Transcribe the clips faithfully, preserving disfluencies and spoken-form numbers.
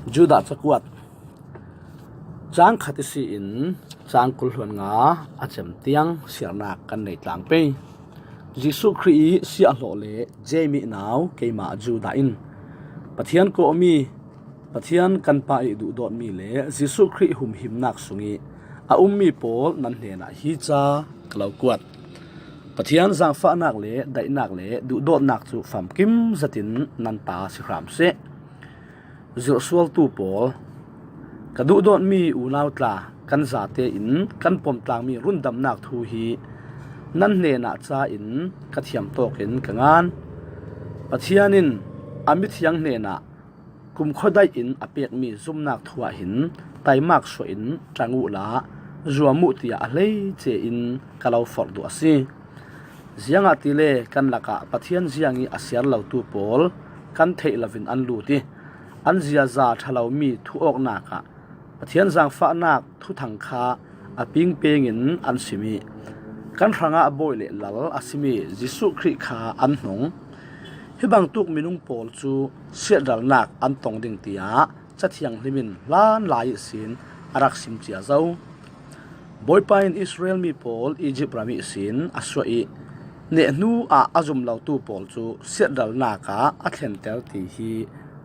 Judah cakuat, cang khat ihsi in cang kul hluan nga a cem tiang siarnak kan nei tlang pei. Jesuh Khrih ih siahhlawh le Jemi nau keimah Judah in Pathian kawhmi, Pathian kan Pa ih duhdawtmi le Jesuh Khrih humhimnak sungih a ummi pawl nan hnenah hi ca ka lo kuat. Pathian zangfahnak le daihnak le duhdawtnak cu famkim zetin nan ta si hram seh. Zirhsualtu pawl, ka duhdawtmi unau tla, kan zate in kan pomtlangmi rundamnak thu hi nan hnenah ca in ka thiam tawkin ka ngan. Pathian in a mithiang hnenah kumkhua daih in a pekmi zumnak thu ah hin taimak suah in ṭang uhla zuam uh tiah a hleice in ka lo forh duh a si. Ziangahtile kan lakah Pathian ziang ih a siar lotu pawl kan theih loin an lut ih an ziaza ṭha lomi thu awknak ah Pathian zangfahnak thuthang kha a pingpeng in an sim ih kan hrangah bawi le lal a simi Jesuh Khrih kha an hnong. Hi bangtuk minung pawl cu siatralnak an tong ding tiah Ca Thianghlim in hlanlai ihsin a rak sim cia zo. Bawipa in Israel mi pawl Izipt ram ihsin a suah ih nehhnu ah a zum lotu pawl cu siatralnak ah a thlenter ti hi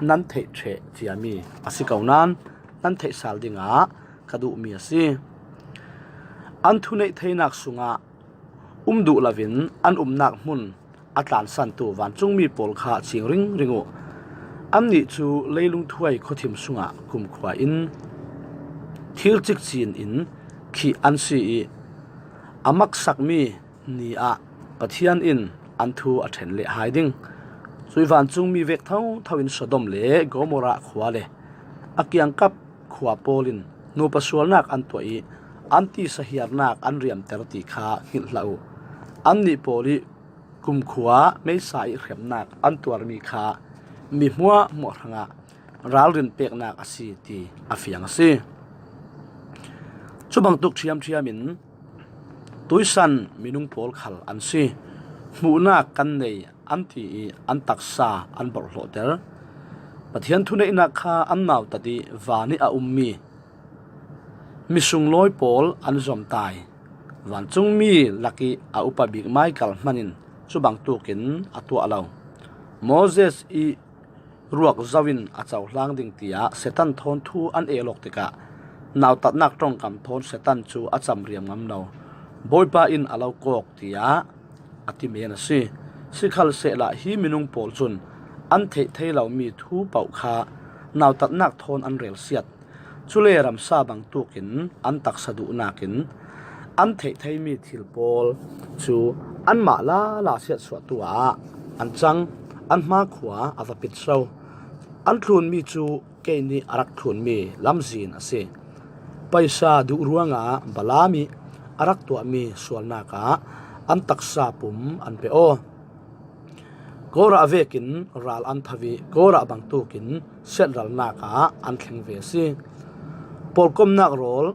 nan theih ṭheh ciami a si ko nain nan theih sal dingah ka duhmi a si. An thuneih theinak sungah um duh loin an umnak hmun a tlansantu vancungmi pawl kha cing ringring uh. Annih cu leilung thuai khuathim sungah kumkhua in thir cikcin in khih an si ih a maksakmi ni ah Pathian in an thu a ṭhen leh hai ding. Cuih vancungmi vek thotho in Sodom le Gomorrah khua le a kiangkap khua pawl in nupa sualnak an tuah ih an tisa hiarnak an riamter ti kha hngilh hlah uh. Annih pawl ih kumkhua meisa ih hremnak an tuarmi kha mi hmuahhmuah hrangah ralrin peknak a si ti a fiang a si. Cubangtuk ṭhiamṭhiam in tuisan minung pawl khal an si. Hmuhnak kan nei an ti ih an taksa an borhhlawhter. Pathian thuneihnak kha an nautat ih van ih a ummi misunglawi pawl an zomtai. Vancungmi lakih a upa bik mai kal hmanin cubangtukin a tuah lo. Moses ih ruak zo in a cohlang ding tiah Satan thawn thu an elawk tikah nautatnak ṭongkam thawn Satan cu a camriam ngam lo. Bawipa in a lo kawk tiah a ti men a si. Sikhalsehla hi minung pawl cun an theih thei lomi thu paoh kha nautatnak thawn an relsiat. Cule ramsa bangtukin an taksa duhnak in an theih theimi thil pawl cu anmah lala siatsuahtu ah an cang, an hmakhua a va pit so. An thlunmi cu kei nih a rak thlunmi lamzin a si. Paisa duh ruangah Balaam ih a rak tuahmi sualnak ah an taksa pum an pe aw. Korah vekin ral an tho ih Korah bangtukin siatralnak ah an thleng ve a si. Pawlkomnak rawl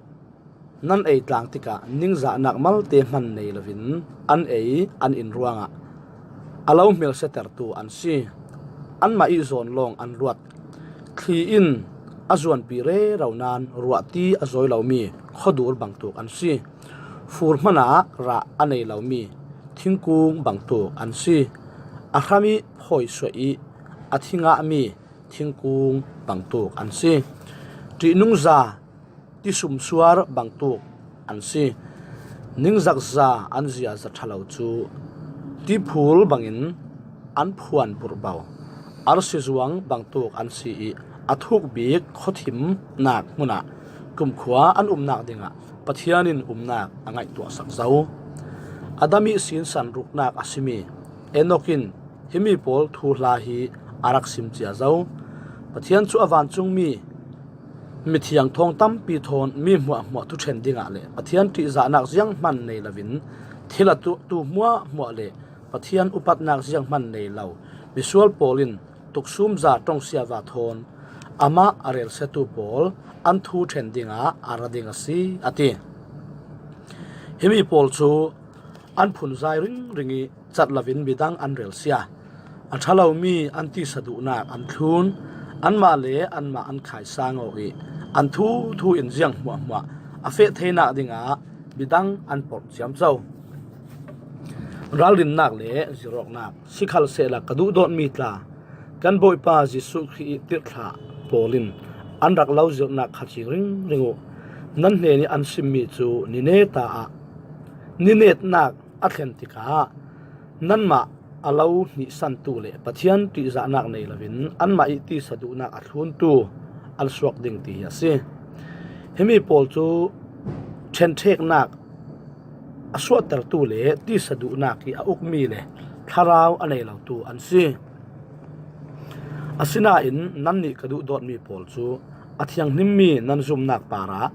nan ei tlang tikah ningzahnak malte hman nei loin an ei an in ruangah a lo hmelsiatertu an si. Anmah ih zawn lawng an ruat. Thli in a zuanpi rero nain ruahti a zawi lomi khuadur bangtuk an si. Fur hmanah rah a nei lomi thingkung bangtuk an si. A hram ih phawisuah ih a thi ngahmi thingkung bangtuk an si. Ṭihnungza tisumsuar bangtuk an si. Ningzakza an ziaza ṭha lo cu tiphul bangin an phuan burhbo. Arsi zuang bangtuk an si ih a thuk bik khuathimnak hmunah kumkhua an umnak dingah Pathian in umnak a ngaihtuahsak zo. Adam ih sinsan ruknak a simi Enok in himi pawl thuhla hi a rak sim cia zo. Pathian cu a vancungmi mithiang thawng tampi thawn mi hmuahhmuah thuṭhen dingah le Pathian ṭihzahnak zianghman nei loin thil a tuahtu hmuahhmuah le Pathian upatnak zianghman nei lo misual pawl in tuksumza ṭongsiava thawn amah a relsiatu pawl an thu ṭhen dingah a ra ding a si, a ti. Himi pawl cu an phunzai ringring ih cat loin midang an relsia. A ṭha lomi an tisa duhnak an thlun. Anmah le anmah an khaisang aw ih an thu thu in ziang hmuahhmuah a feh theinak dingah midang an porh ciamco. Ralrinnak le zirawknak, sikhalsehla ka duhdawtmi tla, kan Bawipa Jesuh Khrih ih tirhthlah pawl in an rak lo zirhnak kha ci ringring uh. Nan hnenih an simmi cu ni neta ah ni netnak a thlen tikah nanmah a lo hnihsantu le Pathian ṭihzahnak nei loin anmah ih tisa duhnak a thluntu an suak ding ti hi a si. Himi pawl cu ṭhenṭheknak a suahtertu le tisa duhnak ih a ukmi le thlarau a nei lotu an si. Asinain nannih ka duhdawtmi pawl cu a thianghlimmi nan zumnak parah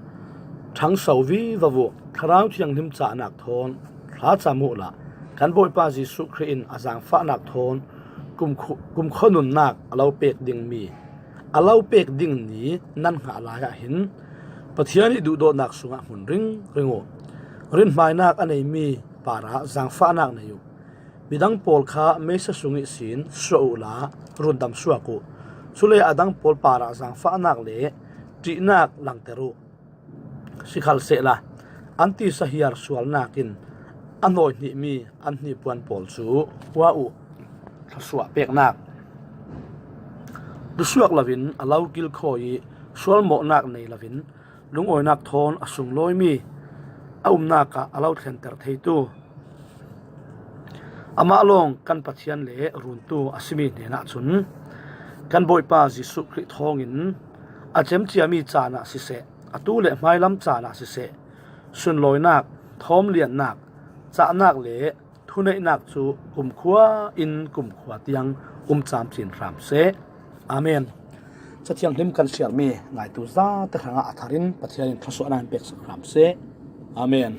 ṭhangso vivo uh. Thlarau Thianghlim cahnak thawn thlacam uhla kan Bawipa Jesuh Khrih in a zaangfahnak thawn kumkhu- kumkhua nunnak a lo pek dingmi a lo pek ding ni nan hngah lai ah hin Pathian ih duhdawtnak sungah hmun ringring uh. Rinhmainak a neimi parah zaangfahnak nei uh. Midang pawl kha meisa sung ihsin suah uhla rundam suak uh. Cule a dang pawl parah zaangfahnak le ṭihnak langter uh. Sikhalsehla an tisa hiar sualnak in a hnawi hnihmi an hnipuan pawl cu hua uh. Thluasuah peknak, lusuak loin a lo kilkhawi ih sualmawhnak nei loin lungawinak thawn a sunglawimi a umnak ah a lo thlenter theitu, amah lawng kan Pathian le Runtu a simi hnenah cun kan Bawipa Jesuh Khrih thawngin a cem ciami caan ah siseh, atu le hmailam caan ah siseh, sunlawinak, thawmliannak, cahnak le thuneihnak cu kumkhua in kumkhua tiang um camcin hram seh. Amen. Cathianghlim kan siarmi ngaitu zate hrangah a thar in Pathian in thluasuahnak in peksak hram seh. Amen.